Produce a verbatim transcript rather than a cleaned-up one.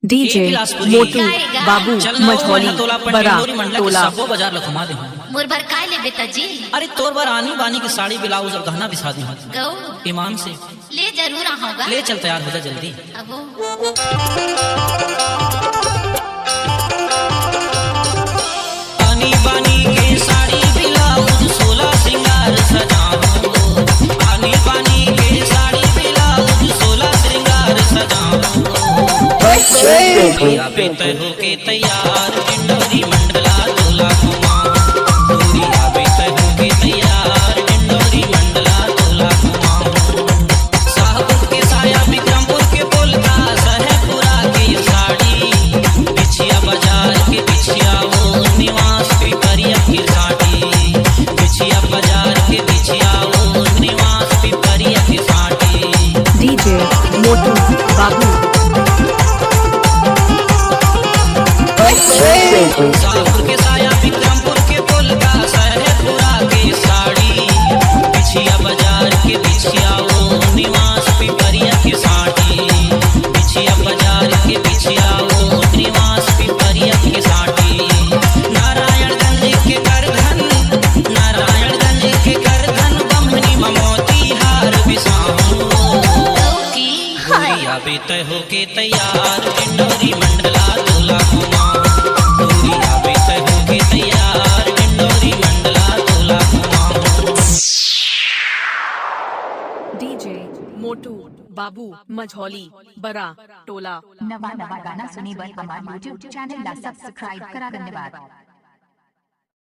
DJ मोटू बाबू मझौली बरा टोला। सब्बो बाजार ल घुमा देहूं। मोर बर काय लेबे त जी? अरे तोर बर आनी बानी के साड़ी ब्लाउज अउ गहना बिसा देहूं। गऊ। ईमान से। ले जरूर आहूं गा। ले चल तैयार हो जा जल्दी। अबो। आनी बानी के साड़ी ब्लाउज सोला श्रृंगार सजाहूं। आनी बानी के साड़ी ब्लाउज सोला श्रृंगार सजाहूं। तैयार डिंडोरी मंडला तोला घुमाऊं। दूरी आवे तहु के तैयार डिंडोरी मंडला तोला घुमाऊं। शाहपुर के साया, विक्रमपुर के पोलका, सहेपुरा के साड़ी, बिछिया बाजार के बिछिया, वो निवास पिपरिया के साड़ी, बिछिया बाजार के बिछिया, वो निवास पिपरिया के साड़ी। डीजे मोटू बाबू। शाहपुर के साया, विक्रमपुर के पोलका, सहेपुरा के साड़ी, बिछिया बाजार के बिछिया, वो निवास पिपरिया के साड़ी, बिछिया बाजार के बिछिया, वो निवास पिपरिया के साड़ी। नारायणगंज के करधन, नारायणगंज के करधन, बम्हनी म मोतीहार बिसाहूं। दूरी आवे तहु के तैयार डिंडोरी मंडला तोला घुमाऊं। दूरी आवे तहु के तैयार डिंडोरी मंडला तोला घुमाऊं। डीजे मोटू बाबू मझौली बरा टोला। नवा नवा गाना सुने बर हमार YouTube चैनल ला सब्सक्राइब करा। धन्यवाद।